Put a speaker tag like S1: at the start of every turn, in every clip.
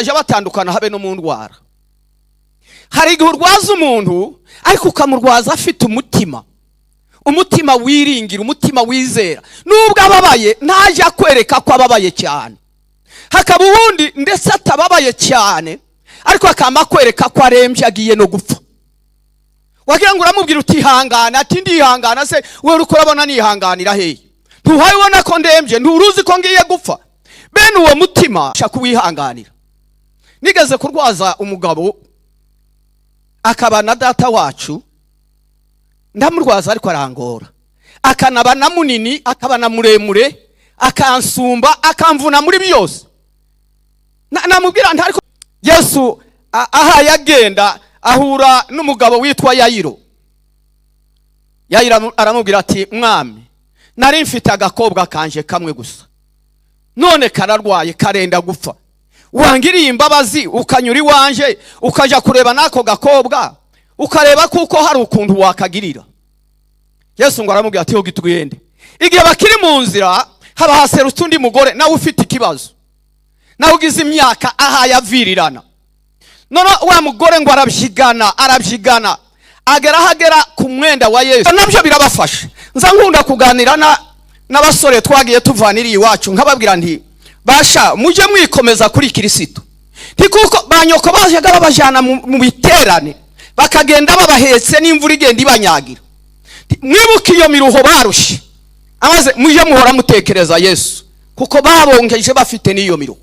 S1: Abantu bajya batandukana habe no mu ndwara. Hari igihe urwaza umuntu, ariko ukamurwaza afite umutima wiringira, umutima wizera. Nubwo ababaye, ntajya kwereka ko ababaye cyane. Hakaba uwundi ndetse atababaye cyane, ariko akaba akwereka ko arembye, agiye no gupfa. Wagira ngo uramubwira utihangana, ati: "Ndihangana se wowe uri kurabona nihanganira hehe? Ntuhaye ubona ko ndembye? Nturuzi ko ngiye gupfa?" Bene uwo mutima shaka kuwihanganira. Nigeze kurwaza umugabo, akaba na data wacu. Ndamurwaza, ariko arangora, akanaba na munini, akaba na muremure, akansumba, akamvuna muri byose. Namubwira nti ariko Yesu ahaye agenda ahura n'umugabo witwa Yayiro. Yayiro aramubwira ati: "Mwami, nari mfite agakobwa kanje kamwe gusa, none kararwaye, karenda gupfa. Wangiriye imbabazi ukanyura iwanje, ukajya kureba n'ako gakobwa, ukareba kuko hari ukuntu wakagirira." Yesu ngo aramubwira ati: "Hogi tugende." Igihe bakiri mu nzira, haba haserutse undi mugore nawe ufite ikibazo, nawe ugize imyaka ahaye avirirana. None wa mugore ngo arabyigana, arabyigana, agera aho agera ku mwenda wa Yesu. Nabyo birabafasha. Nza nkunda kuganira n'abasore twagiye tuvaniriye iwacu, nkababwira nti: "Basha, mujye mwikomeza kuri Kirisito." Nti kuko ba nyoko bajyaga babajyana mu biterane, bakagenda babahetse n'imvura igenda ibanyagira. Nti, mwibuke iyo miruho barushye, amaze mujye muhora mutekereza Yesu, kuko babongeje bafite n'iyo miruho.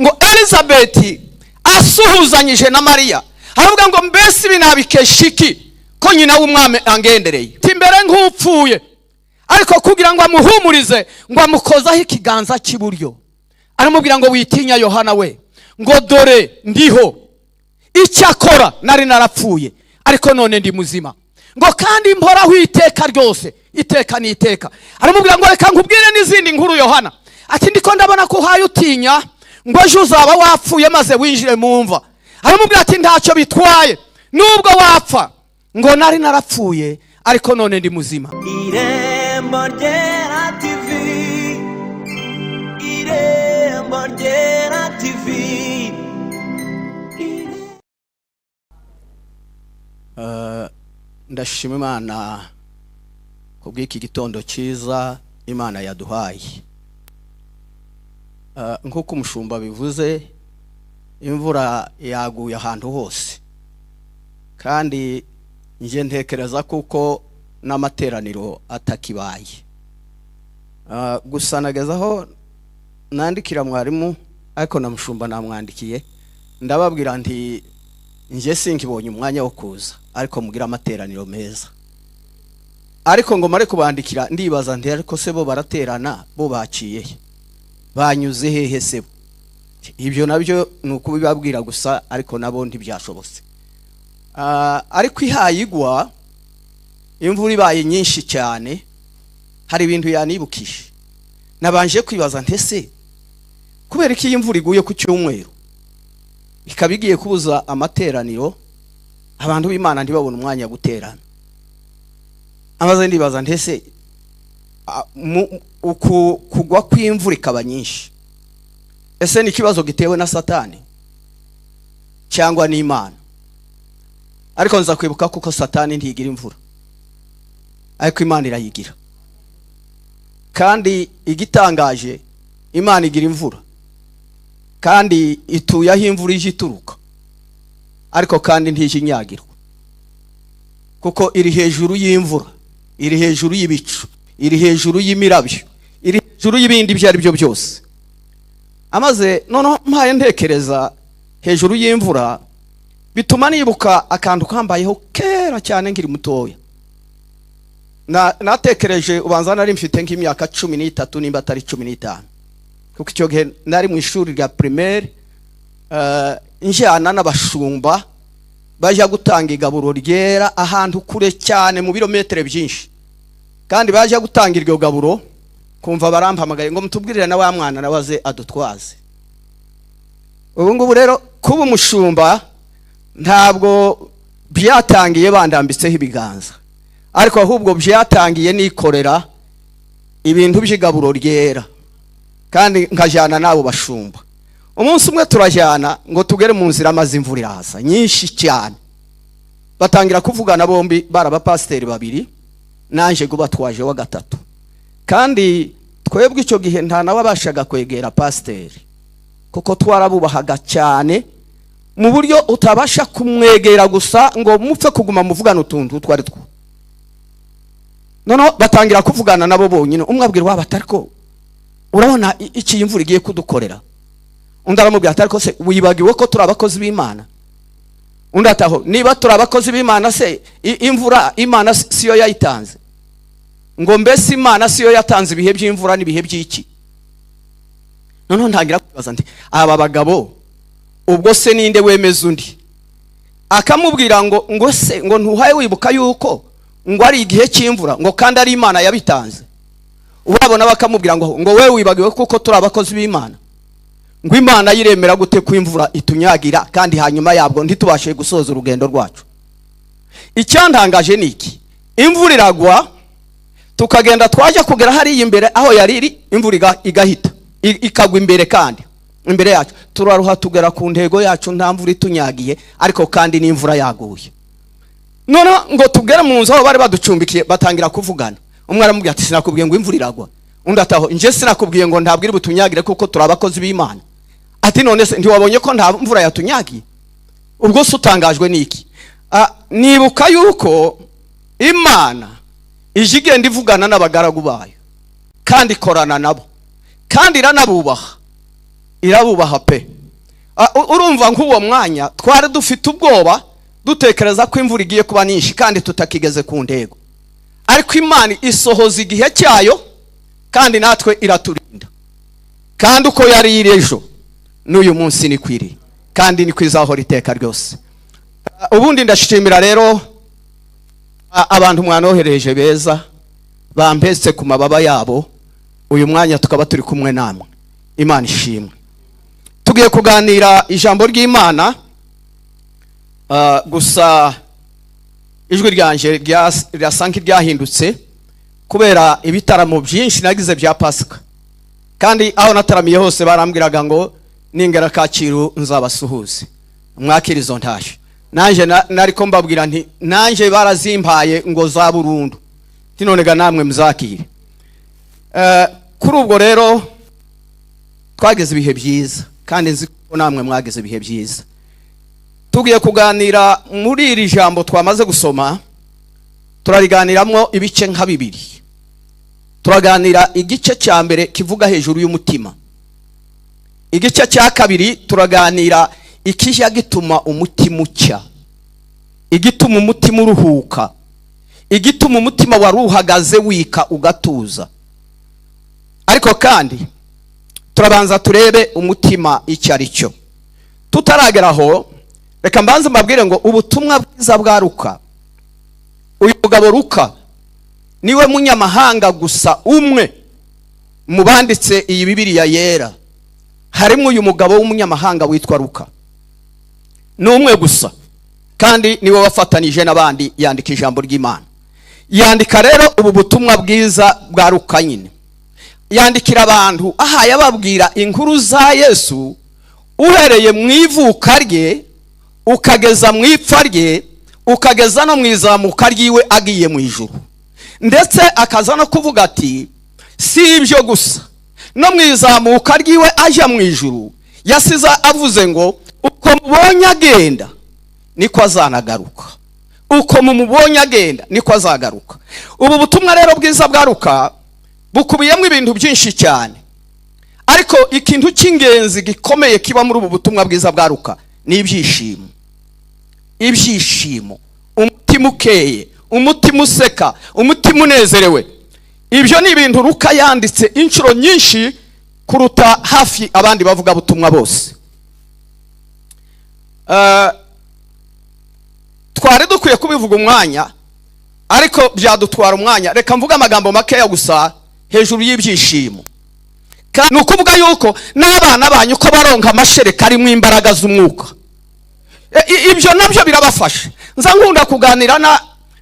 S1: Ngo Elizabeth asuhuzanyije na Mariya, aravuga ngo: "Mbese ibi nabikesha iki, ko nyina w'umwami angendereye?" Ati: "Mbere nk'upfuye." Ariko kugira ngo amuhumurize, ngo amukozaho ikiganza cy'iburyo, aramubwira ngo: "Witinya, Yohana we," ngo "dore ndiho. Icyakora nari narapfuye, ariko none ndi muzima," ngo "kandi mporaho iteka ryose, iteka n'iteka." Aramubwira ngo: "Reka nkubwire n'izindi nkuru, Yohana." Ati: "Ndiko ndabona ko uhaye utinya ngo ejo uzaba wapfuye maze winjire mu mva." Aramubwira ati: "Ntacyo bitwaye nubwo wapfa." Ngo: "Nari narapfuye, ariko none ndi muzima."
S2: Irembo Ryera TV, Irembo Ryera TV.
S1: Ndashima Imana kubw'iki gitondo cyiza Imana yaduhaye. Nk'uko umushumba bivuze, imvura yaguye ahantu hose, kandi njye ntekereza kuko n'amateraniro atakibaye. Gusa nageze aho nandikira mwarimu, ariko na mushumba namwandikiye, ndababwira nti: "Njye sinkibonye umwanya wo kuza, ariko mugira amateraniro meza." Ariko ngo mare kubandikira, ndibaza nti: "Ariko se bo baraterana? Bo baciye he? Banyuze hehe se bo?" Ibyo nabyo ni ukubibabwira gusa, ariko nabo ntibyashobotse. Ariko ihaye igwa, imvura ibaye nyinshi cyane, hari ibintu yanibukije. Nabanje kwibaza ntese kubera ko iyi imvura iguye ku cyumweru ikaba igiye kubuza amateraniro, abantu b'Imana ntibabone umwanya wo guterana. Amaze ndibaza ntese uku kugwa kw'imvura ikaba nyinshi, ese ni ikibazo gitewe na Satani cyangwa n'Imana? Ariko nza kwibuka kuko Satani ntigira imvura, ariko Imana irayigira. Kandi igitangaje, Imana igira imvura kandi ituye aho imvura ije ituruka, ariko kandi ntijya inyagirwa, kuko iri hejuru y'imvura, iri hejuru y'ibicu, iri hejuru y'imirabyo, iri hejuru y'ibindi ibyo ari byo byose. Amaze noneho mpaye ntekereza hejuru y'imvura, bituma nibuka akantu kambayeho kera cyane nkiri mutoya. Natekereje ubanza nari mfite nk'imyaka 13, nimba atari 15, kuko icyo gihe nari mu ishuri rya primaire, njyana n'abashumba bajya gutanga igaburo ryera ahantu kure cyane, mu birometero byinshi. Kandi bajya gutanga iryo gaburo, kumva barampamagaye ngo: "Mutubwirire na wa mwana nawe aze adutwaze." Ubu ngubu rero kuba umushumba ntabwo byatangiye bandambitseho ibiganza, ariko ahubwo byatangiye nikorera ibintu by'igaburo ryera, kandi nkajyana n'abo bashumba. Umunsi umwe turajyana ngo tugere mu nzira, maze imvura iraza nyinshi cyane. Batangira kuvugana bombi, bari abapasiteri babiri, nanjye gubatwaje wa gatatu. Kandi twebwe icyo gihe nta nawe abashaga kwegera pasiteri, kuko twarabubahaga cyane mu buryo utabasha kumwegera gusa ngo mupfe kuguma muvugana utuntu twari two. Noneho batangira kuvugana nabo bonyine, umwe abwira waba atari ko urabona iki iyi imvura igiye kudukorera. Undi aramubwira ati ariko se wibagiwe ko turi abakozi b'Imana? Undi ataho niba turi abakozi b'Imana se imvura Imana siyo yayitanze? Ngo mbese Imana siyo yatanze ibihe by'imvura n'ibihe by'iki? Noneho ntangira kwibaza nti aba bagabo ubwo se ninde wemeza undi? Akamubwira ngo se ngo ntuhaye wibuka yuko ngo ari igihe cy'imvura, ngo kandi ari Imana yabitanze. Wabona bakamubwira ngo we wibagiwe kuko turi abakozi b'Imana, ngo Imana yiremera gute ko imvura itunyagira kandi hanyuma yabwo ntitubashe gusoza urugendo rwacu? Icyantangaje ni iki: imvura iragwa tukagenda, twajya kugera hariya imbere aho yari iri, imvura igahita ikagwa imbere, kandi imbere yacu turaruha tugera ku ntego yacu nta mvura itunyagiye, ariko kandi n'imvura yaguye. Noneho ngo tugere mu nzu aho bari baducumbikiye, batangira kuvugana. Umwe aramubwira ati sinakubwiye ngo imvura iragwa? Undi ataho nje sinakubwiye ngo ntabwo iri butunyagire kuko turi abakozi b'Imana? Ati none se ntiwabonye ko nta mvura yatunyagiye? Ubwo se utangajwe n'iki? Nibuka yuko Imana ije igenda ivugana n'abagaragu bayo, kandi ikorana nabo, kandi iranabubaha, irabubaha pe. Urumva nk'uwo mwanya twari dufite ubwoba, dutekereza ko imvura igiye kuba nyinshi kandi tutakigeze ku ntego, ariko Imana isohoza igihe cyayo kandi natwe iraturinda. Kandi uko yari iri ejo n'uyu munsi ni kwiri, kandi ni kwizahora iteka ryose. Ubundi ndashimira rero abantu mwanohereje beza bampetse ku mababa yabo, uyu mwanya tukaba turi kumwe namwe. Imana ishimwe. Tugiye kuganira ijambo ry'Imana. Gusa ijwi ryanje rirasa nk'iryahindutse kubera ibitaramo byinshi nagize bya Pasika, kandi aho nataramiye hose barambwiraga ngo ningera Kacyiru nzabasuhuze mwakira izo ntashyo. Nanjye nariko mbabwira nti nanjye barazimpaye ngo za burundu, nti none ga namwe muzakire. Kuri ubwo rero twageze ibihe byiza, kandi nzi ko namwe mwageze ibihe byiza. Tugiye kuganira muri iri jambo twamaze gusoma, turariganiramo ibice nka bibiri. Turaganira igice cya mbere kivuga hejuru y'umutima, igice cya kabiri turaganira ikijya gituma umutima ucya, igituma umutima uruhuka, igituma umutima wari uhagaze wika ugatuza. Ariko kandi turabanza turebe umutima icyo ari cyo. Tutarageraho reka mbanze mbabwire ngo ubutumwa bwiza bwa Luka, uyu mugabo Luka niwe munyamahanga gusa umwe mu banditse iyi Bibiliya yera. Harimo uyu mugabo w'umunyamahanga witwa Luka, ni umwe gusa, kandi niwe wafatanije n'abandi yandika ijambo ry'Imana. Yandika rero ubu butumwa bwiza bwa Luka nyine, yandikira abantu aha yababwira inkuru za Yesu uhereye mu ivuka rye ukageza mu ipfa rye ukageza no mu izamuka ryiwe agiye mu ijuru. Ndetse akaza no kuvuga ati si ibyo gusa, no mu izamuka ryiwe ajya mu ijuru yasize avuze ngo uko mubonye agenda niko azanagaruka, uko mumubonye agenda niko azagaruka. Ubu butumwa rero bwiza bwa Luka bukubiyemo ibintu byinshi cyane, ariko ikintu cy'ingenzi gikomeye kiba muri ubu butumwa bwiza bwa Luka ni ibyishimo. Ibyishimo, umutima ukeye, umutima useka, umutima unezerewe. Ibyo ni ibintu Luka yanditse inshuro nyinshi kuruta hafi abandi bavuga butumwa bose. Twari dukwiye kubivuga umwanya, ariko byadutwara umwanya. Reka mvuge amagambo makeya gusa hejuru y'ibyishimo. Ni ukuvuga yuko n'abana banyu ko baronka amashereka arimo imbaraga z'umwuka, ibyo nabyo birabafasha. Nza nkunda kuganira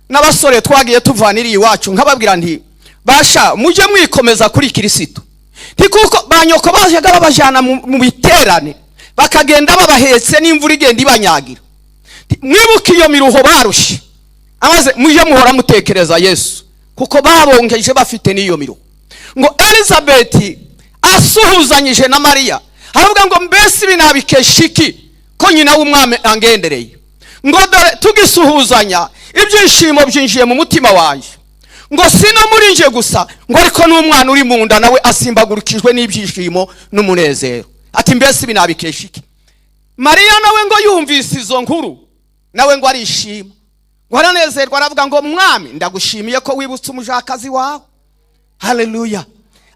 S1: n'abasore twagiye tuvaniriye iwacu, nkababwira nti basha mujye mwikomeza kuri Kirisitu. Kuko ba nyoko bajyaga babajyana mu biterane, bakagenda babahetse n'imvura igenda ibanyagira. Mwibuke iyo miruho barushe, amaze mujye muhora mutekereza Yesu, kuko babongeje bafite n'iyo miruho. Ngo Elizabeth asuhuzanyije na Mariya, aravuga ngo: "Mbese ibi nabikesha iki, ko nyina w'Umwami angendereye?" Ngo: "Dore tugisuhuzanya, ibyishimo byinjiye mu mutima wanjye." Ngo si no muri nje gusa, ngo ariko n'umwana uri mu nda nawe asimbagurikijwe n'ibyishimo n'umunezero. Ati: "Mbese ibi nabikesha iki?" Mariya nawe ngo yumvise izo nkuru, nawe ngo arishima, ngo aranezerwa, aravuga ngo: "Mwami, ndagushimiye ko wibutse umujakazi wawe." Haleluya!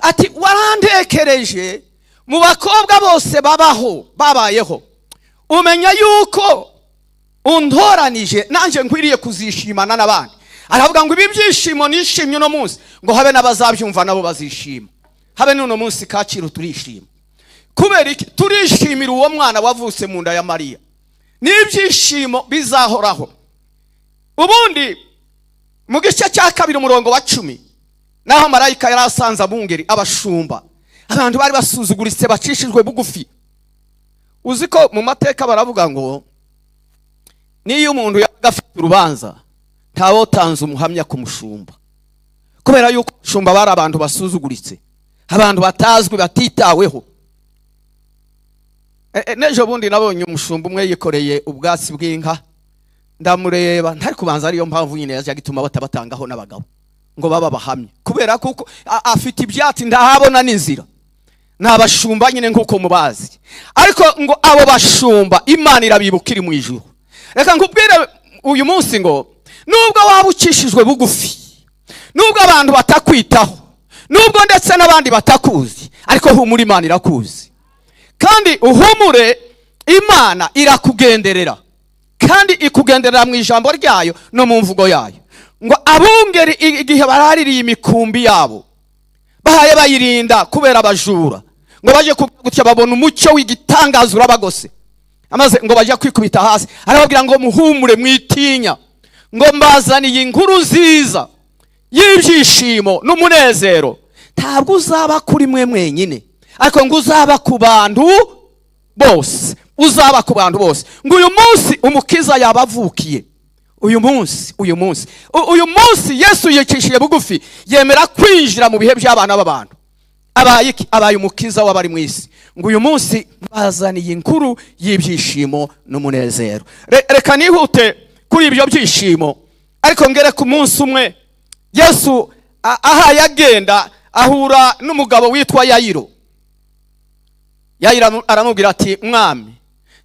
S1: Ati: "Warantekereje mu bakobwa bose babaho, babayeho, umenya yuko untoranije, nanjye nkwiriye kuzishimana n'abandi." Aravuga ngo: "Ibi byishimo nishimye uno munsi, ngo habe n'abazabyumva nabo bazishima." Habe n'uno munsi Kacyiru turishima. Kubera iki? Turishimira uwo mwana wavutse mu nda ya Mariya, n'ibyishimo bizahoraho. Ubundi mu gice cya 2, umurongo wa 10, naho marayika yari asanze abungeri, abashumba, abantu bari basuzuguritse, bacishijwe bugufi. Uzi ko mu mateka baravuga ngo niyo umuntu yabaga afite urubanza, ntawotanze umuhamya ku mushumba, kubera yuko abashumba bari abantu basuzuguritse, abantu batazwi, batitaweho. N'ejo bundi nabonye umushumba umwe yikoreye ubwatsi bw'inka, ndamureba ntari kubanza. Ariyo mpamvu nyine yajyaga ituma batabatangaho n'abagabo ngo baba bahamye, kubera kuko afite ibyatsi, ndahabona n'inzira. Ni abashumba nyine nk'uko mubazi. Ariko ngo abo bashumba Imana irabibuka iri mu ijuru. Reka nkubwire uyu munsi ngo nubwo waba ucishijwe bugufi, nubwo abantu batakwitaho, nubwo ndetse n'abandi batakuzi, ariko humura, Imana irakuzi. Kandi uhumure, Imana irakugenderera, kandi ikugenderera mu ijambo ryayo no mu mvugo yayo. Ngo abungeri igihe baraririye imikumbi yabo, bahaye bayirinda kubera abajura, ngo baje gutya babona umucyo w'igitangaza urabagose, amaze ngo bajya kwikubita hasi. Arababwira ngo: "Muhumure, mwitinya," ngo: "mbazaniye inkuru nziza y'ibyishimo n'umunezero. Ntabwo uzaba kuri mwe mwenyine, ariko ngo uzaba ku bantu bose, uzaba ku bantu bose." Ngo uyu munsi Umukiza yabavukiye. Uyu munsi, uyu munsi, uyu munsi Yesu yicishije bugufi, yemera kwinjira mu bihe by'abana b'abantu. Abaye iki? Abaye Umukiza w'abari mu isi. Ngo: "Uyu munsi bazaniye inkuru y'ibyishimo n'umunezero." Reka nihute kuri ibyo byishimo, ariko ngere ku munsi umwe Yesu ahaye agenda, ahura n'umugabo witwa Yayiro. Yayiro aramubwira ati: "Mwami,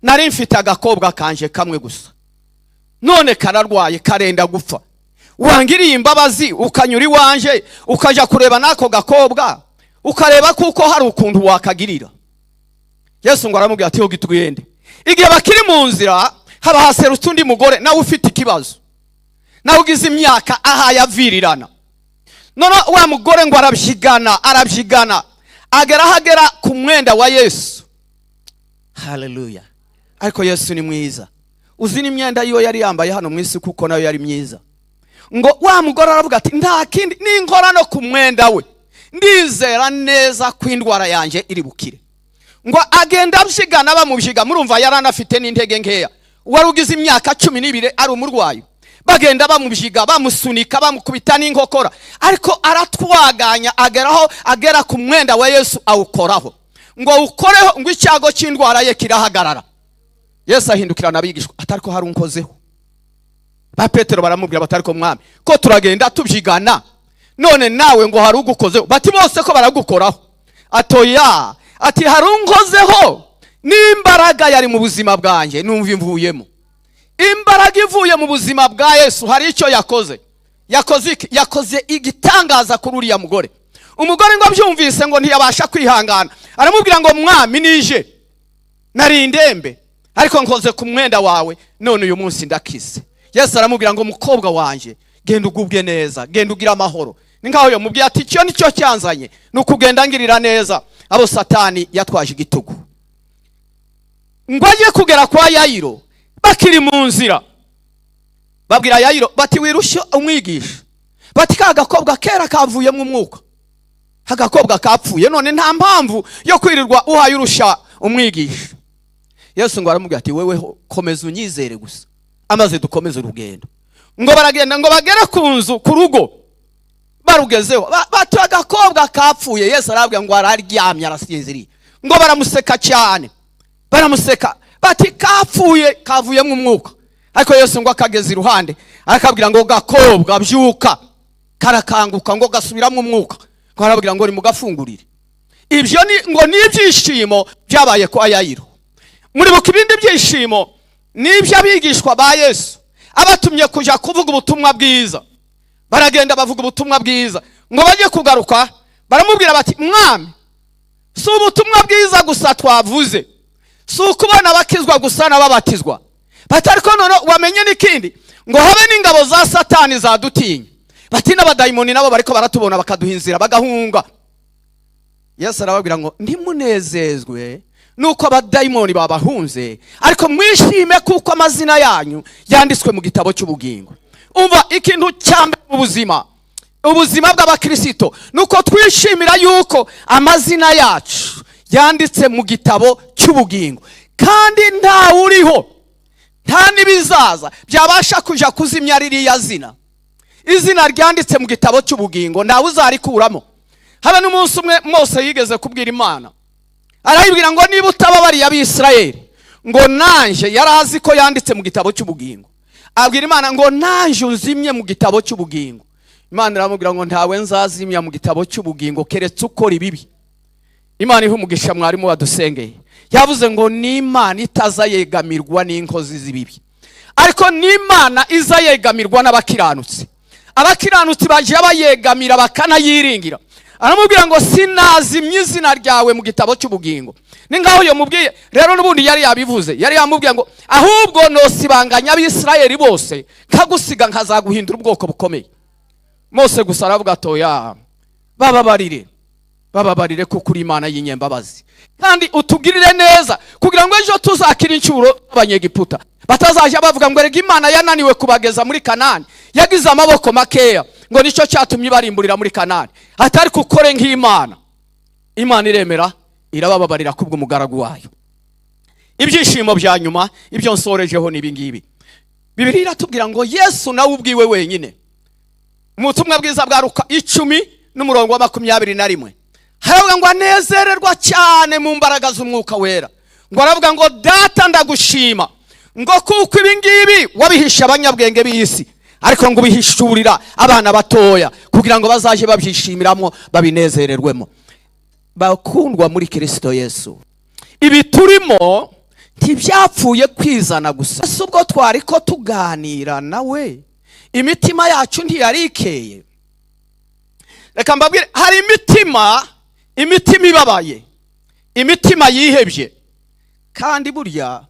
S1: nari mfite agakobwa kanje kamwe gusa, none kararwaye, karenda gupfa. Wangiriye imbabazi ukanyura iwanje, ukajya kureba n'ako gakobwa, ukareba kuko hari ukuntu wakagirira." Yesu ngo aramubwira ati: "Hogi tugende." Igihe bakiri mu nzira, haba haserutse undi mugore nawe ufite ikibazo, nawe ugize imyaka ahaye avirirana. None wa mugore ngo arabyigana, arabyigana, agera aho agera ku mwenda wa Yesu. Haleluya! Ariko Yesu ni mwiza. Uzi n'imyenda yiwe yari yambaye hano mu isi, kuko nayo yari myiza. Ngo wa mugore aravuga ati: "Nta kindi, ninkora no ku mwenda we, ndizera neza ko indwara yanjye iri bukire." Ngo agenda abyigana, bamubyiga. Murumva yari anafite n'intege nkeya, wari ugize imyaka 12 ari umurwayi. Bagenda bamubyiga, bamusunika, bamukubita n'inkokora, ariko aratwaganya, ageraho agera ku mwenda wa Yesu, awukoraho. Ngo awukoreho, ngo icyago cy'indwara ye kirahagarara. Yesu ahindukirana abigishwa atari ko: "Hari unkozeho?" Ba Petero baramubwira batari ko: "Mwami, ko turagenda tubyigana, none nawe ngo hari ugukozeho?" Bati: "Bose ko baragukoraho." Atoya, ati: "Hari unkozeho, n'imbaraga yari mu buzima bwanjye numva imvuyemo." Imbaraga ivuye mu buzima bwa Yesu hari icyo yakoze. Yakoze iki? Yakoze igitangaza kuri uriya mugore. Umugore ngo abyumvise, ngo ntiyabasha kwihangana, aramubwira ngo: "Mwami, nije nari indembe, ariko nkoze ku mwenda wawe, none uyu munsi ndakize." Yesu aramubwira ngo: "Mukobwa wanjye, genda ugubwe neza, genda ugire amahoro." Ni nkaho yamubwiye ati: "Icyo nicyo cyanzanye, ni ukugenda ngirira neza abo Satani yatwaje igitugu." Ngo ajye kugera kwa Yayiro, bakiri mu nzira babwira Yayiro bati: "Wirushye umwigisha," bati: "Ka gakobwa kera kavuyemo umwuka." Agakobwa kapfuye, none nta mpamvu yo kwirirwa uhaye urusha umwigisha. Yesu ngo aramubwira ati: "Wewe komeza unyizere gusa, amaze dukomeze urugendo." Ngo baragenda, ngo bagere ku nzu, ku rugo, barugezeho bati: "Agakobwa kapfuye." Yesu arabwira ngo: "Araryamye, arasinziriye." Ngo baramuseka cyane, baramuseka bati: "Kapfuye, kavuyemo umwuka." Ariko Yesu ngo akageze iruhande, arakabwira ngo: "Gakobwa, byuka." Karakanguka, ngo gasubiramo umwuka. Ngo arabwira ngo: "Nimugafungurire." Ibyo ni ngo ni ibyishimo byabaye kwa Yayiro. Muribuka ibindi byishimo ni iby'abigishwa ba Yesu abatumye kujya kuvuga ubutumwa bwiza. Baragenda, bavuga ubutumwa bwiza. Ngo bajye kugaruka, baramubwira bati: "Mwami, si ubutumwa bwiza gusa twavuze, si ukubona abakizwa gusa n'ababatizwa, bati ariko none wamenye n'ikindi, ngo habe n'ingabo za Satani zadutinya, bati n'abadayimoni nabo bariko baratubona bakaduha inzira bagahunga." Yesu arababwira ngo: "Ntimunezezwe nuko abadayimoni babahunze, ariko mwishime kuko amazina yanyu yanditswe mu gitabo cy'ubugingo." Umva, ikintu cya mbere mu buzima, ubuzima bw'abakirisito, ni uko twishimira yuko amazina yacu yanditse mu gitabo cy'ubugingo, kandi ntawe uriho, nta n'ibizaza byabasha kuja kuzimya ririya zina. Izina ryanditse mu gitabo cy'ubugingo, ntawe uzarikuramo. Habe n'umunsi umwe. Mose yigeze kubwira Imana, arayibwira ngo: "Niba utababariye Abisirayeli, ngo nanje," yari azi ko yanditse mu gitabo cy'ubugingo, abwira Imana ngo: "Nanje unzimye mu gitabo cy'ubugingo." Imana iramubwira ngo: "Ntawe nzazimya mu gitabo cy'ubugingo keretse ukora ibibi." Imana ihe umugisha mwarimu wadusengeye, yavuze ngo n'Imana itaza yegamirwa n'inkozi z'ibibi, ariko n'Imana iza yegamirwa n'abakiranutsi. Abakiranutsi bagiye bayegamira bakanayiringira. Aramubwira ngo: "Sinazimye izina ryawe mu gitabo cy'ubugingo." Ni ngaho yamubwiye rero, n'ubundi yari yabivuze, yari yamubwiye ngo: "Ahubwo nosibanganya Abisirayeli bose, nkagusiga, nkazaguhindura ubwoko bukomeye." Mose gusa aravuga atoya: "Bababarire, bababarire, kuko uri Imana y'inyembabazi, kandi utugirire neza kugira ngo ejo tuzakire incyuro z'Abanyegiputa, batazajya bavuga ngo: 'Erega Imana yananiwe kubageza muri Kanani, yagize amaboko makeya, ngo nicyo cyatumye ibarimburira muri Kanani.' Atari kukore nk'Imana." Imana iremera, irabababarira kubw'umugaragu wayo. Ibyishimo bya nyuma, ibyo nsorejeho ni ibi ngibi. Bibiliya iratubwira ngo Yesu nawe ubwiwe wenyine, mu butumwa bwiza bwa Luka 10 n'umurongo wa 21, haravuga ngo anezererwa cyane mu mbaraga z'Umwuka Wera. Ngo aravuga ngo: "Data, ndagushima, ngo kuko ibi ngibi wabihishe abanyabwenge b'isi, ariko ngo ubihishurira abana batoya, kugira ngo bazaje babyishimiramo, babinezererwemo." Bakundwa muri Kirisito Yesu, ibi turimo ntibyapfuye kwizana gusa. Ese ubwo twari ko tuganira nawe, imitima yacu ntiyari ikeye? Reka mbabwire, hari imitima ibabaye, imitima yihebye. Kandi burya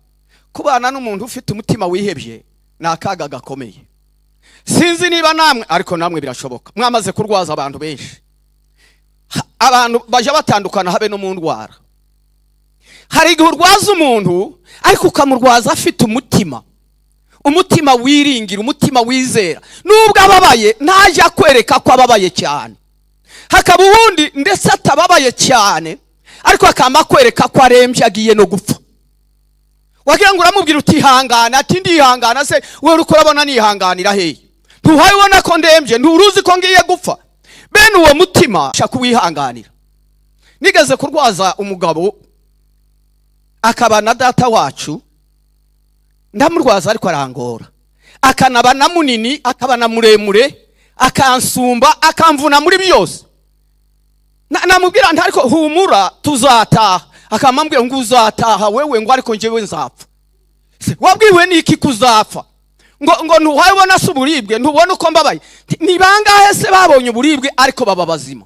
S1: kubana n'umuntu ufite umutima wihebye ni akaga gakomeye. Sinzi niba namwe, ariko namwe birashoboka, mwamaze kurwaza abantu benshi. Abantu bajya batandukana, habe no mu ndwara. Hari igihe urwaza umuntu, ariko ukamurwaza afite umutima wiringira, umutima wizera. Nubwo ababaye, ntajya kwereka ko ababaye cyane. Hakaba uwundi ndetse atababaye cyane, ariko akaba akwereka ko arembye, agiye no gupfa. Wagira ngo uramubwira utihangana, ati: "Ndihangana se wowe uri kurabona nihanganira hehe? Ntuhaye ubona ko ndembye? Nturuzi ko ngiye gupfa?" Bene uwo mutima shaka kuwihanganira. Nigeze kurwaza umugabo, akaba na data wacu. Ndamurwaza, ariko arangora, akanaba na munini, akaba na muremure, akansumba, akamvuna muri byose. Namubwira nti: "Ariko humura, tuzataha." Akamambwira ngo: "Uzataha wewe," ngo "ariko njyewe nzapfa." Se, wabwiwe n'iki kuzapfa? Ngo ntuhaye ubona se uburibwe? Ntubona uko mbabaye? Ni bangahe se babonye uburibwe ariko baba bazima?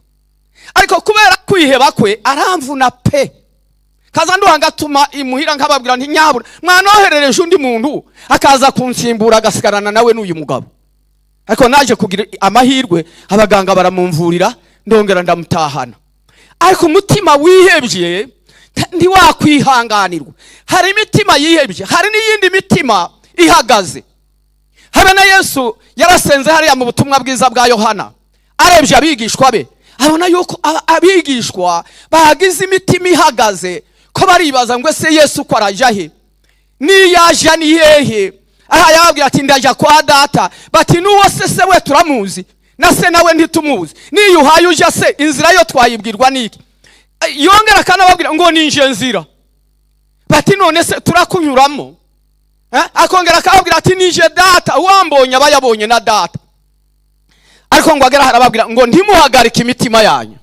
S1: Ariko kubera kwiheba kwe aramvuna pe, kaza nduha ngatuma imuhira, nkababwira nti: "Nyabura mwanoherereje undi muntu akaza kunsimbura, agasigarana nawe n'uyu mugabo." Ariko naje kugira amahirwe, abaganga baramumvurira, ndongera ndamutahana. Ariko umutima wihebye ntiwakwihanganirwa. Hari imitima yihebye, hari n'iyindi mitima ihagaze. Habe na Yesu yarasenze hariya mu butumwa bwiza bwa Yohana, arebye abigishwa be. Abona yuko abigishwa bagize imitima ihagaze, ko baribaza ngo ese Yesu ko arajya he, niyaja ni hehe? Aha yababwira ati ndajya kwa data. Bati n'uwo se se we turamuzi, na se nawe ntitumuzi, niyo uhaye ujya se inzira yo twayibwirwa n'iki? Yongera akanababwira ngo ninje nzira. Bati none se turakunyuramo? Akongera akababwira ati nije data, uwambonye aba yabonye na data. Ariko ngo agera arababwira ngo ntimuhagarike imitima yanyu,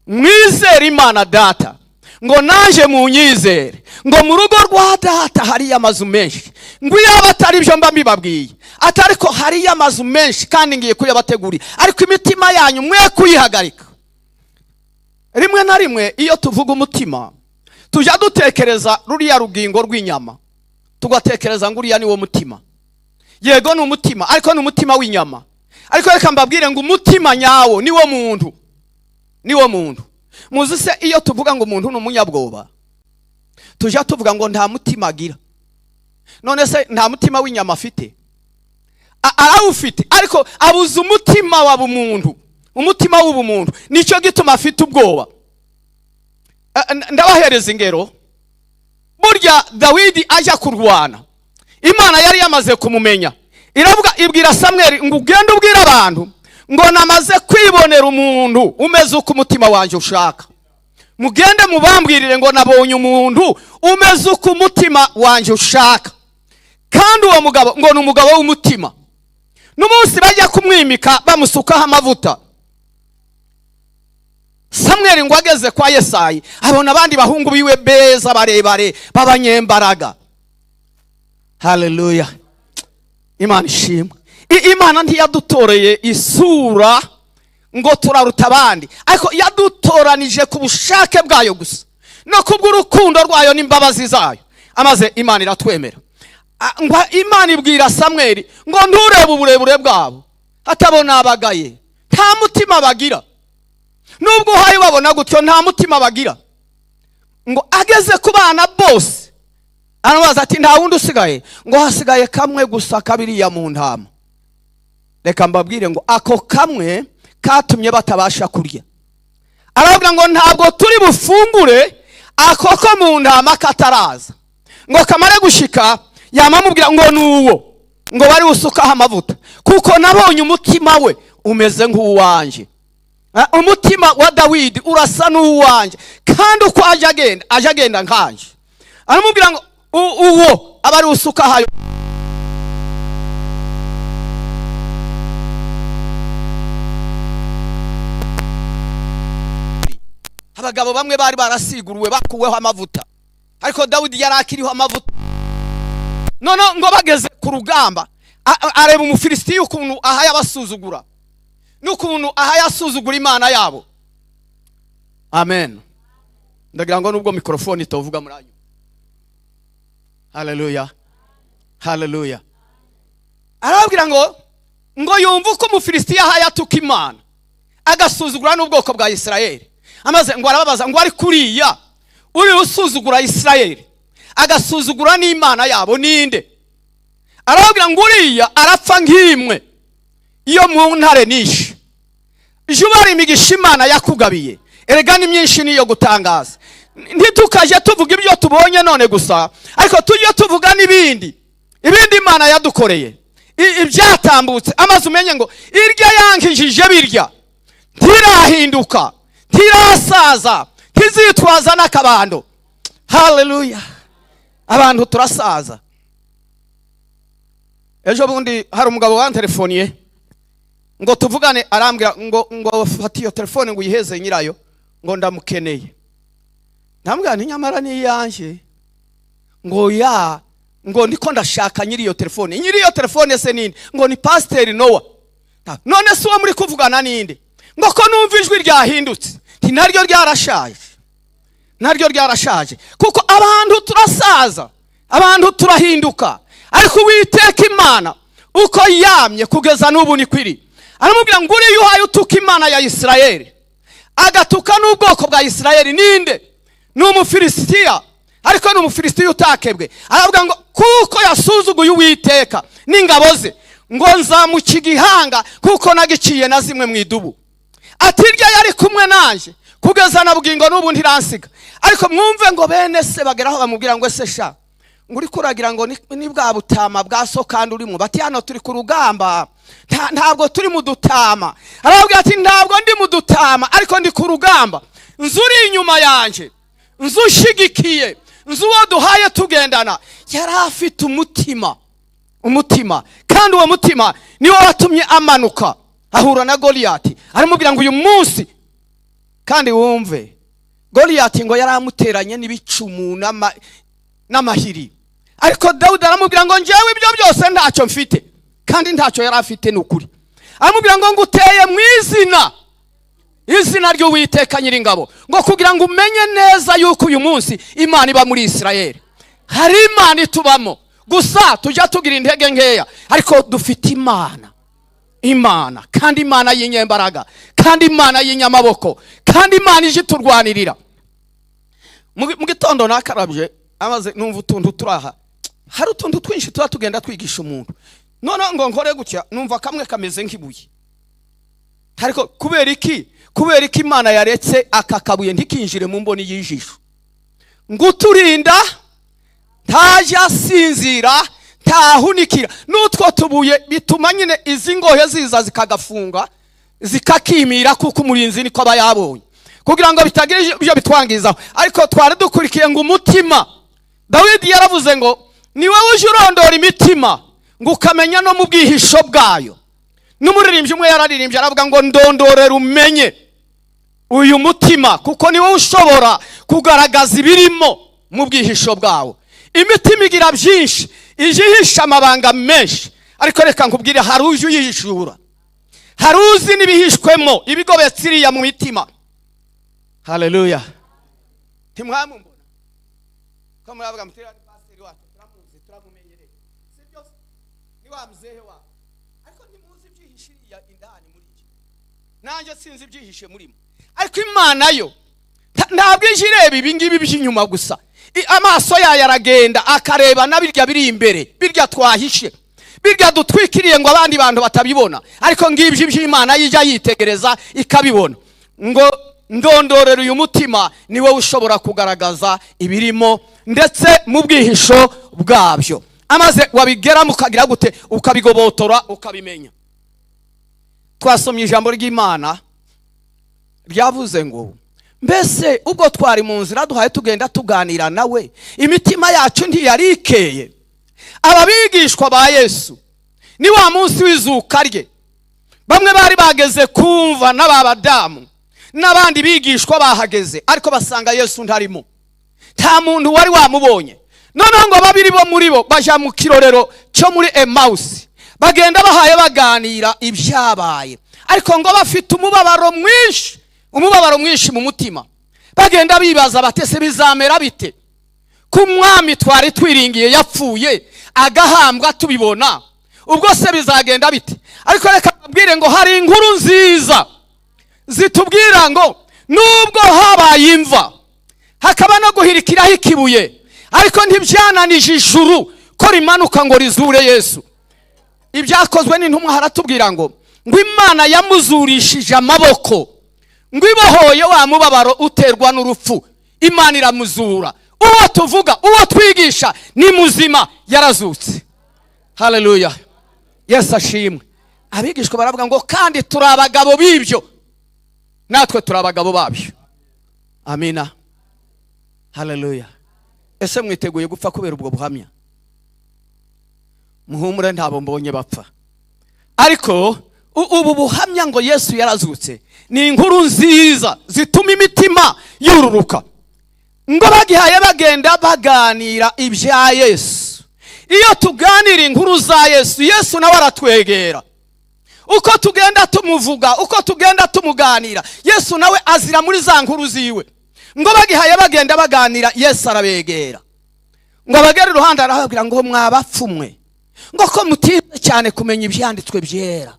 S1: mwizere Imana data, ngo naje munyizere, ngo mu rugo rwa data hariyo amazu menshi, ngo iyaba atari ibyo mba mbibabwiye, atari ko hariyo amazu menshi kandi ngiye kuyabategurira, ariko imitima yanyu mwe kuyihagarika. Rimwe na rimwe iyo tuvuga umutima tujya dutekereza ruriya rugingo rw'inyama, tugatekereza ngo uriya ni wo mutima. Yego ni umutima, ariko ni umutima w'inyama. Ariko reka mbabwire ngo umutima nyawo ni wo muntu, ni wo muntu. Muzi se iyo tuvuga ngo umuntu ni umunyabwoba, tujya tuvuga ngo nta mutima agira. None se nta mutima w'inyama afite? Arawufite, ariko abuze umutima wa bumuntu, umutima w'ubumuntu. Nicyo gituma afite ubwoba. Ndabahereza ingero. Burya Dawidi ajya kurwana, Imana yari yamaze kumumenya, iravuga ibwira Samweli ngo ugende ubwire abantu ngo namaze kwibonera umuntu umeze uko umutima wanjye ushaka, mugende mubambwirire ngo nabonye umuntu umeze uko umutima wanjye ushaka. Kandi uwo mugabo ngo ni umugabo w'umutima. N'umunsi bajya kumwimika bamusukaho amavuta, Samweli ngo ageze kwa Yesayi abona abandi bahungu biwe beza barebare b'abanyembaraga. Haleluya, Imana ishimwe. Imana ntiyadutoreye isura ngo turaruta abandi, ariko yadutoranije ku bushake bwayo gusa no kubw'urukundo rwayo n'imbabazi zayo, amaze Imana iratwemera. Ngo Imana ibwira Samweli ngo nturebe uburebure bwabo, atabona abagaye, nta mutima bagira. Nubwo uhaye babona gutyo nta mutima bagira. Ngo ageze ku bana bose arabaza ati nta wundi usigaye? Ngo hasigaye kamwe gusa kabiriya mu ntama. Reka mbabwire ngo ako kamwe katumye batabasha kurya. Aravuga ngo ntabwo turi bufungure ako ko mu ntama kataraza. Ngo kamare gushika yamamubwira ngo nuwo ngo bari usukaho amavuta, kuko nabonye umutima we umeze nk'uwanjye. Umutima wa Dawidi urasa n'uwanjye, kandi uko aje agenda, aje agenda nkanje. Aramubwira ngo uwo abari usukaho ayo. Abagabo bamwe bari barasiguruwe bakuweho amavuta, ariko Dawidi yari akiriho amavuta. None ngo bageze ku rugamba, areba Umufilisitiya ukuntu aha yabasuzugura n'ukuntu aha yasuzugura Imana yabo. Amen. Ndagira ngo nubwo mikrofone itovuga muri anyu. Haleluya, haleluya. Arababwira ngo yumve uko Umufilisitiya aha yatuka Imana agasuzugura n'ubwoko bwa Isirayeli. Amaze ngo arababaza ngo ari kuriya uri usuzugura Isirayeli agasuzugura n'Imana yabo ninde? Arababwira ngo uriya arapfa nk'imwe iyo mu ntare nishe. Jubari imigisha Imana yakugabiye erega ni myinshi niyo gutangaza. Ntitukaje tuvuga ibyo tubonye none gusa, ariko tujye tuvuga n'ibindi, ibindi Imana yadukoreye, ibyatambutse. Amaze umenye ngo irya yankijije birya ntirahinduka, ntirasaza, ntizitwaza n'akabando. Haleluya. Abantu turasaza. Ejo bundi hari umugabo wantelefoniye ngo tuvugane, arambwira ngo fata iyo telefone ngo uyiheze nyirayo, ngo ndamukeneye. Ndamubwira nti nyamara ni iyanjye. Ngo ya, ngo ndiko ndashaka nyiri iyo telefone. Nyiri iyo telefone se ninde? Ngo ni Pasiteri Noah. None se uwo muri kuvugana ninde? Ngo ko numva ijwi ryahindutse. Nti naryo ryarashaje, naryo ryarashaje. Kuko abantu turasaza, abantu turahinduka, ariko Uwiteka Imana uko yamye kugeza n'ubu ni kwiri. Aramubwira ngo uriya uhaye utuka Imana ya Isirayeli agatuka n'ubwoko bwa Isirayeli ninde? Ni Umufilisitiya, ariko ni Umufilisitiya utakebwe. Aravuga ngo kuko yasuzuguye Uwiteka n'ingabo ze, ngo nzamuca igihanga kuko nagiciye na zimwe mu idubu. Ati irya yari kumwe nanje kugeza na bugingo n'ubu ntiransiga. Ariko mwumve ngo bene se bageraho bamubwira ngo ese sha, ngo uri kuragira ngo ni bwa butama bwa so kandi urimo. Bati hano turi ku rugamba, ntabwo turi mu dutama. Arababwira ati ntabwo ndi mu dutama, ariko ndi ku rugamba. Nzu uri inyuma yanjye, nzu ushigikiye, nzu uwo duhaye tugendana. Yari afite umutima, umutima, kandi uwo mutima niwo watumye amanuka ahura na Goliyati, aramubwira ngo uyu munsi. Kandi wumve, Goliyati ngo yari amuteranye n'ibicumu n'amahiri, ariko Dawudi aramubwira ngo njyewe ibyo byose ntacyo mfite, kandi ntacyo yari afite ni ukuri. Aramubwira ngo nguteye mu izina, izina ry'Uwiteka Nyiringabo, ngo kugira ngo umenye neza yuko uyu munsi Imana iba muri Isirayeli. Hari Imana itubamo, gusa tujya tugira intege nkeya, ariko dufite Imana, Imana kandi Imana y'inyembaraga, kandi Imana y'inyamaboko, kandi Imana ije iturwanirira. Mu gitondo nakarabye amaze, numva utuntu turaha. Hari utuntu twinshi tuba tugenda twigisha umuntu. Noneho ngo nkore gutya, numva kamwe kameze nk'ibuye. Ariko kubera iki? Kubera iki Imana yaretse aka kabuye ntikinjire mu mboni y'ijisho? Ngo uturinda ntajya asinzira, ntahunikira. N'utwo tubuye bituma nyine izi ngohe ziza zikagafunga, zikakimira, kuko umurinzi niko aba yabonye, kugira ngo bitagira ibyo bitwangizaho. Ariko twari dukurikiye ngo umutima, Dawidi yaravuze ngo ni wowe uje urondora imitima, ngo ukamenya no mu bwihisho bwayo. N'umuririmbyi umwe yararirimbye aravuga ngo ndondorera umenye uyu mutima, kuko ni wowe ushobora kugaragaza ibirimo mu bwihisho bwawo. Imitima igira byinshi, ije ihisha amabanga menshi, ariko reka nkubwire, hari uje uyihishura, hari uzi n'ibihishwemo, ibigobetse iriya mu mitima. Haleluya! Ntimwamumbona ko muravuga muti uriya ni pasiteri wacu, turamuzi, turamumenyereye, si byo? Ni wa muzehe wacu, ariko ntimuzi ibyihishe iriya indani muri iki. Nanjye sinzi ibyihishe murimo, ariko Imana yo ntabwo ije ireba ibi ngibi by'inyuma gusa. Amaso yayo aragenda akareba na birya biri imbere, birya twahishe, birya dutwikiriye ngo abandi bantu batabibona. Ariko ngibyo iby'Imana yijya yitegereza ikabibona. Ngo ndondorera uyu mutima, ni wowe ushobora kugaragaza ibirimo ndetse mu bwihisho bwabyo. Amaze wabigeramo ukagira gute? Ukabigobotora, ukabimenya. Twasomye ijambo ry'Imana ryavuze ngo mbese ubwo twari mu nzira duhaye tugenda tuganira nawe, imitima yacu ntiyari ikeye. Aba bigishwa ba Yesu ni wa munsi w'izuka rye, bamwe bari bageze kumva n'aba badamu n'abandi bigishwa bahageze, ariko basanga Yesu ntarimo, nta muntu wari wamubonye. Noneho ngo babiri bo muri bo baja mu kirorero cyo muri Emausi, bagenda bahaye baganira ibyabaye, ariko ngo bafite umubabaro mwinshi, umubabaro mwinshi mu mutima. Bagenda bibaza batese bizamera bite ko umwami twari twiringiye yapfuye agahambwa tubibona, ubwo se bizagenda bite? Ariko reka mbabwire ngo hari inkuru nziza zitubwira ngo nubwo habaye imva, hakaba no guhirikiraho ikibuye, ariko ntibyananije ijuru ko rimanuka ngo rizure Yesu. Ibyakozwe n'intumwa haratubwira ngo Imana yamuzurishije amaboko, ngo ibohoye wa mubabaro uterwa n'urupfu, Imana iramuzura. Uwo tuvuga, uwo twigisha ni muzima, yarazutse. Haleluya, Yesu ashimwe. Abigishwa baravuga ngo kandi turi abagabo b'ibyo, natwe turi abagabo babyo. Amina, haleluya. Ese mwiteguye gupfa kubera ubwo buhamya? Muhumure, ntabo mbonye bapfa. Ariko ubu buhamya ngo Yesu yarazutse ni inkuru nziza zituma imitima yururuka. Ngo bagihaye bagenda baganira ibya Yesu. Iyo tuganira inkuru za Yesu, Yesu nawe aratwegera. Uko tugenda tumuvuga, uko tugenda tumuganira, Yesu nawe azira muri za nkuru ziwe. Ngo bagihaye bagenda baganira, Yesu arabegera, ngo abagere iruhande arababwira ngo mwabapfumwe, ngo ko mutinze cyane kumenya ibyanditswe byera.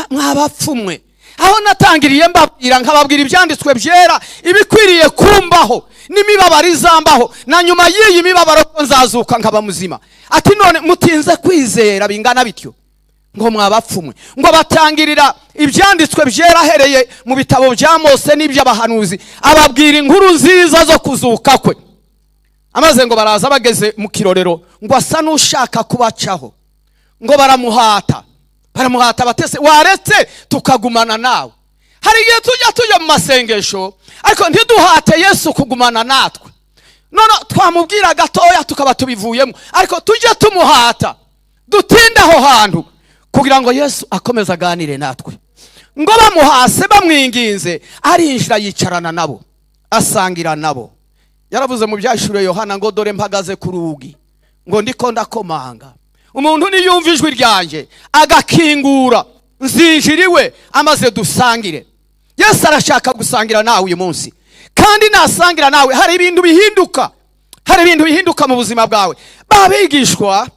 S1: Mwabapfumwe, aho natangiriye mbabwira nkababwira ibyanditswe byera, ibikwiriye kumbaho n'imibabaro izambaho, na nyuma y'iyi mibabaro ko nzazuka nkaba muzima. Ati none mutinze kwizera bingana bityo? Ngo mwabapfumwe. Ngo batangirira ibyanditswe byerahereye mu bitabo bya Mose n'iby'abahanuzi, ababwira inkuru nziza zo kuzuka kwe. Amaze ngo baraza, bageze mu kirorero ngo asa n'ushaka kubacaho, ngo baramuhata, baramuhata batese: "Waretse tukagumana nawe?" Hari igihe tujya mu masengesho ariko ntiduhate Yesu kugumana natwe. None twamubwira gatoya tukaba tubivuyemo, ariko tujye tumuhata, dutinde aho hantu kugira ngo Yesu akomeze aganire natwe. Ngo bamuhase, bamwinginze, arinjira yicarana nabo, asangira nabo. Yaravuze mu Byahishuriwe Yohana ngo: "Dore mpagaze ku rugi, ngo ndiko ndakomanga. Umuntu niyumva ijwi ryanjye agakingura, nzinjira iwe amaze dusangire." Yesu arashaka gusangira nawe uyu munsi, kandi nasangira nawe hari ibintu bihinduka, hari ibintu bihinduka mu buzima bwawe. Babigishwa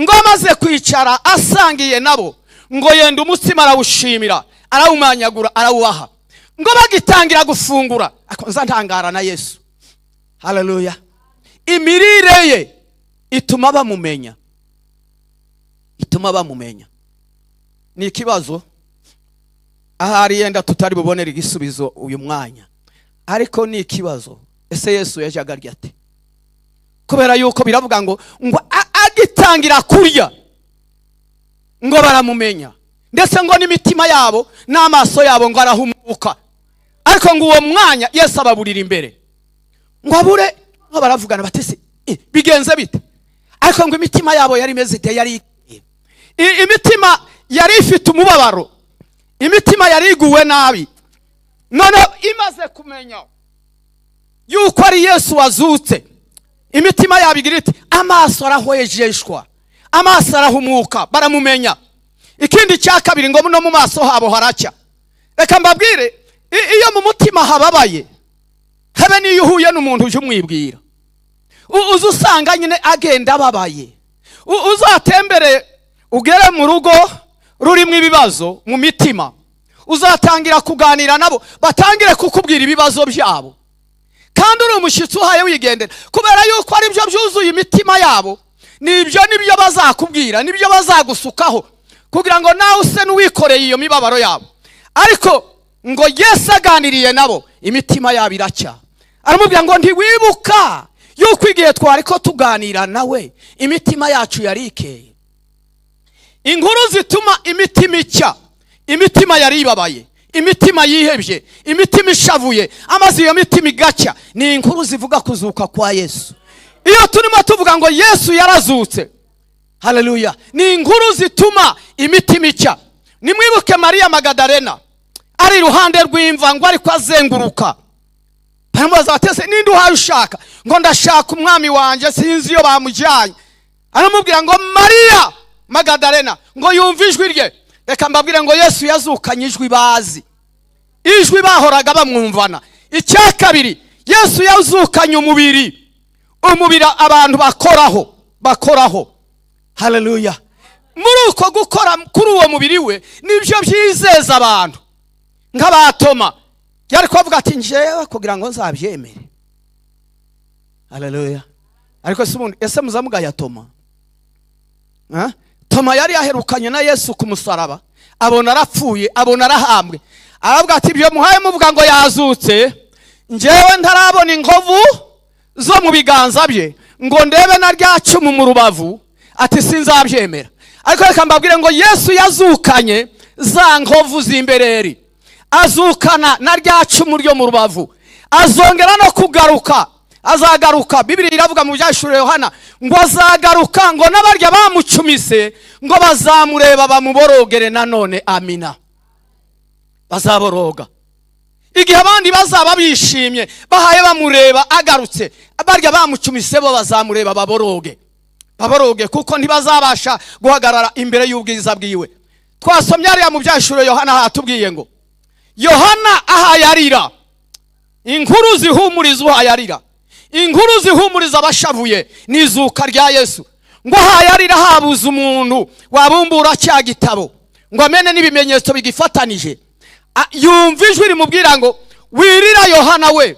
S1: ngo amaze kwicara asangiye nabo, ngo yenda umutsima, arawushimira, arawumanyagura, arawubaha. Ngo bagitangira gufungura, nza ntangara na Yesu. Haleluya! Imirire ye ituma bamumenya, ituma bamumenya. Ni ikibazo ahari yenda tutari bubonere igisubizo uyu mwanya, ariko ni ikibazo: ese Yesu yajyaga arya ate? Kubera yuko biravuga ngo agitangira kurya ngo baramumenya, ndetse ngo n'imitima yabo n'amaso yabo ngo arahumuka. Ariko ngo uwo mwanya Yesu ababurira imbere, ngo abure, ngo baravugana bati: "Se bigenze bite?" Ariko ngo imitima yabo yari imeze ite? Yari imitima yari ifite umubabaro, imitima yari iguwe nabi. Noneho imaze kumenya yuko ari Yesu wazutse, imitima yabo igira iti: "Amaso arahwejeshwa, amaso arahumuka, baramumenya." Ikindi cya kabiri, ngo no mu maso habo haracya. Reka mbabwire, iyo mu mutima hababaye, habe n'iyo uhuye n'umuntu ujya umwibwira, uza usanga nyine agenda ababaye. Uzatembere ugere mu rugo rurimo ibibazo mu mitima, uzatangira kuganira nabo batangire kukubwira ibibazo byabo, kandi uri umushyitsi uhaye wigendera. Kubera yuko ari byo byuzuye imitima yabo, nibyo nibyo bazakubwira, nibyo bazagusukaho, kugira ngo nawe use n'uwikoreye iyo mibabaro yabo. Ariko ngo Yesu aganiriye nabo, imitima yabo iracya. Aramubwira ngo: "Ntiwibuka yuko igihe twari ko tuganira nawe imitima yacu yari ikeye?" Inkuru zituma imitima icya, imitima yari ibabaye, imitima yihebye, imitima ishavuye, amaze iyo mitima igacya, ni inkuru zivuga kuzuka kwa Yesu. Iyo turimo tuvuga ngo Yesu yarazutse, haleluya, ni inkuru zituma imitima icya. Nimwibuke Mariya Magadarena ari iruhande rw'imva, ngo ariko azenguruka, baramubaza bati: "Ese ninde uhaye ushaka?" Ngo: "Ndashaka Umwami wanjye, sinzi iyo bamujyanye." Aramubwira ngo: "Mariya Magadarena." Ngo yumve ijwi rye. Reka mbabwire ngo Yesu yazukanye ijwi bazi, ijwi bahoraga bamwumvana. Icya kabiri, Yesu yazukanye umubiri, umubiri abantu bakoraho, bakoraho. Haleluya! Muri uko gukora kuri uwo mubiri we, nibyo byizeza abantu nk'abatoma yari kubavuga ati: "Njyewe kugira ngo nzabyemere." Haleluya! Ariko se ubundi, ese muzamugaya Toma? Ha? Toma yari yaherukanye na Yesu ku musaraba, abona arapfuye, abona arahambwe, aravuga ati: "Ibyo muhaye muvuga ngo yazutse, njyewe ntarabona inkovu zo mu biganza bye, ngo ndebe na rya cumu mu rubavu," ati: "sinzabyemera." Ariko reka mbabwire ngo Yesu yazukanye za nkovu z'imbereri, azukana na rya cumu ryo mu rubavu. Azongera no kugaruka, azagaruka. Bibiri iravuga mu Byahishuriwe Yohana ngo azagaruka, ngo n'abarya bamucumise ngo bazamureba bamuborogere nanone. Amina! Bazaboroga igihe abandi bazaba bishimye bahaye bamureba agarutse, barya bamucumise bo bazamureba baboroge, baboroge, kuko ntibazabasha guhagarara imbere y'ubwiza bwiwe. Twasomye hariya mu Byahishuriwe Yohana, hatubwiye ngo Yohana ahaye arira. Inkuru zihumuriza uhaye arira, inkuru zihumuriza abashavuye, ni izuka rya Yesu. Ngo ahaye arira, habuze umuntu wabumbura cya gitabo ngo amene n'ibimenyetso bigifatanije. Yumva ijwi rimubwira ngo: "Wirira Yohana we,"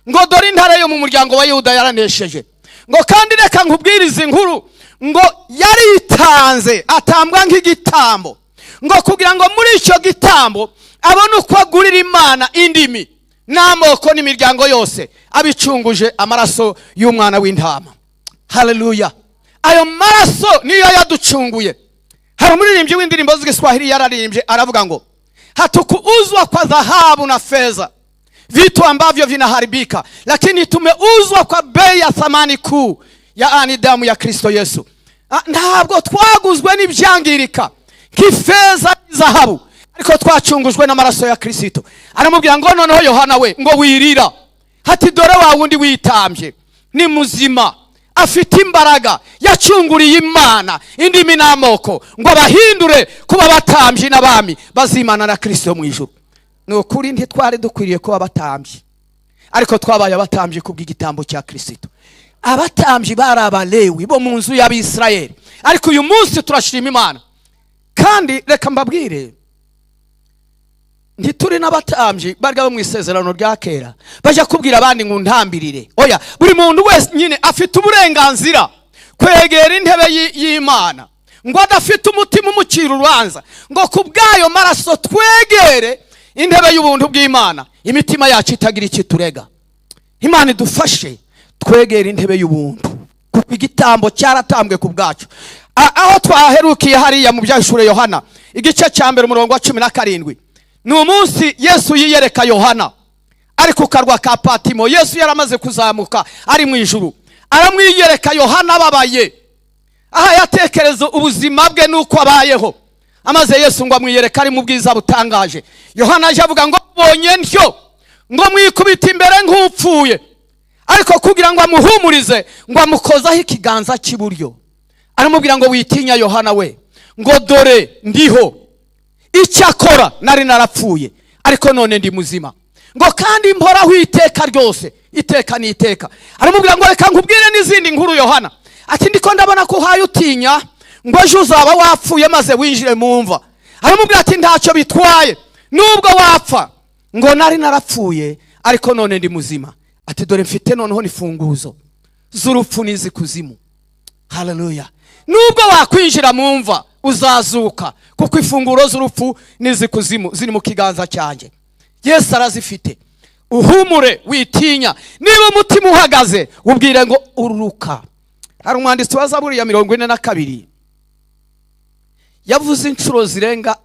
S1: ngo: "dore Intare yo mu muryango wa Yuda yaranesheje." Ngo kandi reka nkubwirize inkuru Ngo yaritanze atambwa nk'igitambo, ngo kugira ngo muri icyo gitambo abone uko agurira Imana indimi n'amoko n'imiryango yose, abicunguje amaraso y'umwana w'intama. Haleluya! Ayo maraso niyo yaducunguye. Hari umuririmbyi w'indirimbo z'Igiswahili yararirimbye, aravuga ngo: "Hatukuuzwa kwa dhahabu na fedha, vitu ambavyo vinaharibika, lakini tumeuzwa kwa bei ya thamani kuu, yaani damu ya Kristo Yesu." Ah, ntabwo twaguzwe n'ibyangirika nk'ifeza n'izahabu, ariko twacungujwe n'amaraso ya Kristo. Aramubwira ngo: "Noneho Yohana we, ngo wirira." Hati: "Dore wa wundi witambye ni muzima, afite imbaraga, yacunguriye Imana indimi n'amoko ngo abahindure kuba abatambyi n'abami bazimana na Kristo mu ijuru." Ni ukuri, ntitwari dukwiriye kuba abatambyi, ariko twabaye abatambyi kubw'igitambo cya Kristo. Abatambyi bari Abalewi bo mu nzu y'Abisirayeli, ariko uyu munsi turashima Imana. Kandi reka mbabwire, ntituri n'abatambyi barya bo mu Isezerano rya Kera bajya kubwira abandi ngo ntambirire. Oya, buri muntu wese nyine afite uburenganzira kwegera intebe y'Imana ngo adafite umutima umucira urubanza, ngo ku bw'ayo maraso twegere intebe y'ubuntu bw'Imana, imitima yacu itagira icyo iturega. Imana idufashe twegere intebe y'ubuntu, kuko igitambo cyaratambwe ku bwacu. Aho twaherukiye hariya mu Byahishuwe Yohana, igice cya 1, umurongo wa 17, ni umunsi Yesu yiyereka Yohana ari ku karwa ka Patimo. Yesu yaramaze kuzamuka ari mu ijuru, aramwiyereka. Yohana ababaye, aha yatekereza ubuzima bwe n'uko abayeho. Amaze Yesu ngo amwiyereka ari mu bwiza butangaje. Yohana aje avuga ngo: "Mbonye ntyo, ngo mwikubita imbere nk'upfuye." Ariko kugira ngo amuhumurize, ngo amukozaho ikiganza cy'iburyo, aramubwira ngo: "Witinya, Yohana we," ngo "dore ndiho. Icyakora nari narapfuye, ariko none ndi muzima," ngo "kandi mporaho iteka ryose, iteka n'iteka." Aramubwira ngo: "Reka nkubwire n'izindi nkuru, Yohana." Ati: "Ndiko ndabona ko uhaye utinya ngo ejo uzaba wapfuye maze winjire mu mva." Aramubwira ati: "Ntacyo bitwaye nubwo wapfa." Ngo: "Nari narapfuye, ariko none ndi muzima." Ati: "Dore mfite noneho n'ifunguzo z'urupfu n'iz'ikuzimu." Haleluya! Nubwo wakwinjira mu mva, uzazuka, kuko ifunguro z'urupfu n'iz'ikuzimu ziri mu kiganza cyanjye. Yesu arazifite. Uhumure, witinya. Niba umutima uhagaze, ubwire ngo ururuka. Hari umwanditsi wa Zaburi ya 42 yavuze inshuro zirenga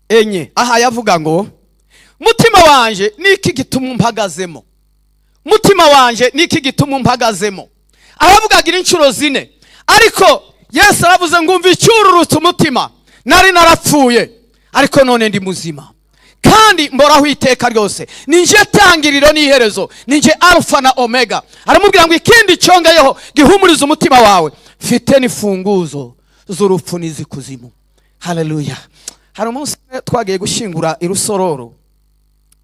S1: enye, aha yavuga ngo: "Mutima wanje, niki gituma umpagazemo? Mutima wanje, niki gituma umpagazemo?" Aravugagira inshuro zine, ariko Yesu aravuze ngo: "Umva icyururutse umutima. Nari narapfuye, ariko none ndi muzima, kandi mboraho iteka ryose. Ni nje tangiriro n'iherezo, ni nje Alufa na Omega." Aramubwira ngo: "Ikindi cyongeyeho gihumuriza umutima wawe, mfite n'ifunguzo z'urupfu n'iz'ikuzimu." Haleluya! Hari umunsi umwe twagiye gushyingura i Rusororo,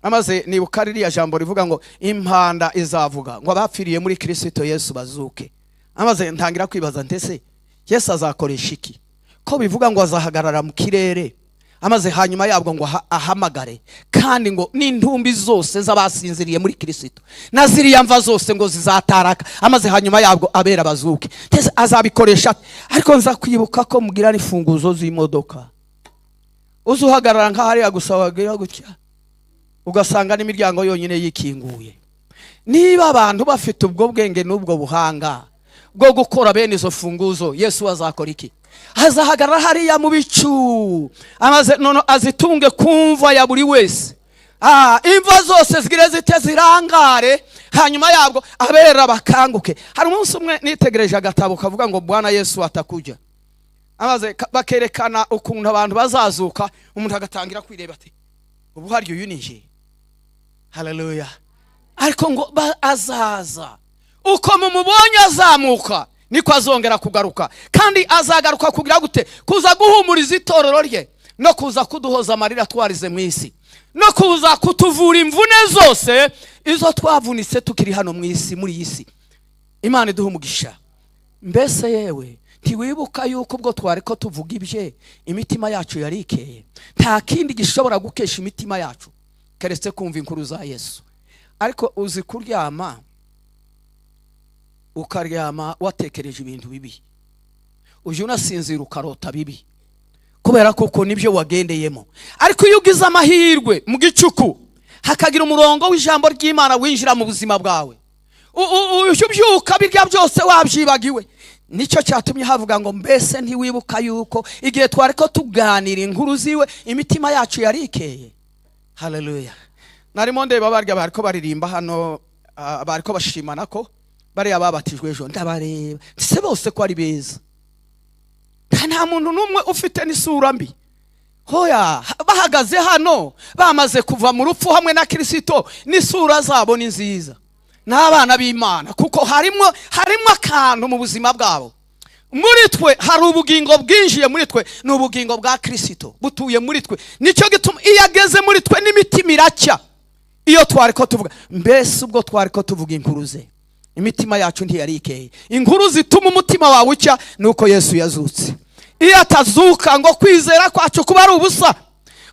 S1: amaze nibuka ririya jambo rivuga ngo impanda izavuga, ngo abapfiriye muri Kirisito Yesu bazuke. Amaze ntangira kwibaza, ndetse Yesu azakoresha iki, ko bivuga ngo azahagarara mu kirere, amaze hanyuma yabwo ngo ahamagare, kandi ngo n'intumbi zose z'abasinziriye muri Kirisito na ziriya mva zose ngo zizataraka, amaze hanyuma yabwo abera bazuke? Ndetse azabikoresha ate? Ariko nza kwibuka ko mugira n'imfunguzo z'imodoka, uza uhagarara nk'ahariya gusa, wagira gutya ugasanga n'imiryango yonyine yikinguye. Niba abantu bafite ubwo bwenge n'ubwo buhanga bwo gukora bene izo funguzo, Yesu azakora iki? Azahagarara hariya mu bicu, amaze none azitunge ku mva ya buri wese. Imva zose zigire zite? Zirangare. Hanyuma yabwo abera bakanguke. Hari umunsi umwe nitegereje agatabo kavuga ngo "Bwana Yesu atakuja", amaze bakerekana ukuntu abantu bazazuka, umuntu agatangira kwireba ati: "Ubu harya uyu ni nje?" Haleluya! Ariko ngo azaza uko mumubonye azamuka, niko azongera kugaruka. Kandi azagaruka kugira gute? Kuza guhumuriza itorero rye, no kuza kuduhoza amarira twarize mu isi, no kuza kutuvura imvune zose izo twavunitse tukiri hano mu isi, muri iyi si. Imana iduha umugisha. Mbese yewe, ntiwibuka yuko ubwo twari ko tuvuga ibye, imitima yacu yari ikeye? Nta kindi gishobora gukesha imitima yacu keretse kumva inkuru za Yesu. Ariko uzi kuryama, ukaryama watekereje ibintu bibi? Ujya unasinzira ukarota bibi, kubera kuko nibyo wagendeyemo. Ariko iyo ugize amahirwe mu gicuku hakagira umurongo w'ijambo ry'Imana winjira mu buzima bwawe, ujya ubyuka birya byose wabyibagiwe. Nicyo cyatumye havuga ngo: "Mbese ntiwibuka yuko igihe twari ko tuganira inkuru ziwe, imitima yacu yari ikeye?" Haleluya! Narimo ndeba barya bariko baririmba hano, bariko bashimana ko bariya babatijwe ejo. Ndabareba, se bose ko ari beza, nta muntu n'umwe ufite n'isura mbi. Hoya, bahagaze hano bamaze kuva mu rupfu hamwe na Kirisito, n'isura zabo ni nziza, ni abana b'Imana, kuko harimo akantu mu buzima bwabo. Muri twe hari ubugingo bwinjiye muri twe, ni ubugingo bwa Kirisito butuye muri twe. Nicyo gituma iyo ageze muri twe n'imitima iracya. Iyo twari ko tuvuga, mbese ubwo twari ko tuvuga inkuru ze, imitima yacu ntiyari ikeye? Inkuru zituma umutima wawe ucya ni uko Yesu yazutse. Iyo atazuka, ngo kwizera kwacu kuba ari ubusa,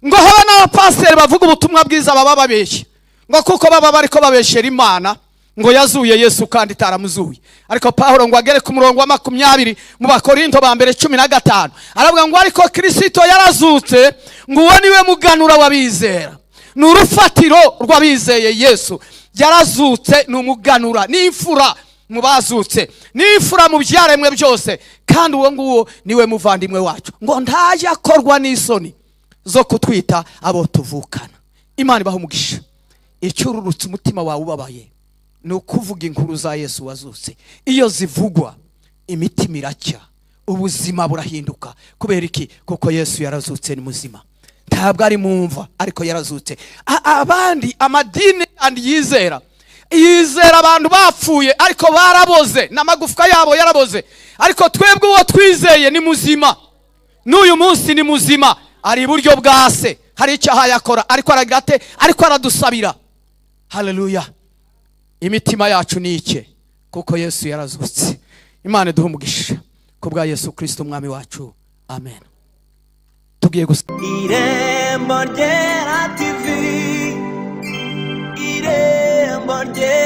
S1: ngo habe n'abapasiteri bavuga ubutumwa bwiza baba babeshya, ngo kuko baba bariko babeshyera Imana ngo yazuye Yesu kandi itaramuzuye. Ariko Pawulo ngo agere ku murongo wa 20 mu Bakorinto ba mbere 15, aravuga ngo: "Ariko Kirisito yarazutse, ngo uwo niwe muganura w'abizera." Ni urufatiro rw'abizeye. Yesu yarazutse, ni umuganura, ni imfura mu bazutse, ni imfura mu byaremwe byose. Kandi uwo nguwo niwe muvandimwe wacu, ngo ntajya akorwa n'isoni zo kutwita abo tuvukana. Imana ibaha umugisha. Icyururutse umutima wawe ubabaye ni ukuvuga inkuru za Yesu wazutse. Iyo zivugwa, imitima iracya, ubuzima burahinduka. Kubera iki? Kuko Yesu yarazutse, ni muzima. Ntabwo ari mu mva, ariko yarazutse. Abandi amadini andi yizera abantu bapfuye, ariko baraboze, n'amagufwa yabo yaraboze. Ariko twebwe uwo twizeye ni muzima, n'uyu munsi ni muzima, ari iburyo bwa Se, hari icyaha yakora, ariko aragira ate? Ariko aradusabira. Haleluya! Imitima yacu ni ike kuko Yesu yarazutse. Imana iduhe umugisha ku bwa Yesu Kirisito Umwami wacu. Amen. Tugiye gusa.
S2: Irembo Ryera TV, Irembo Ryera.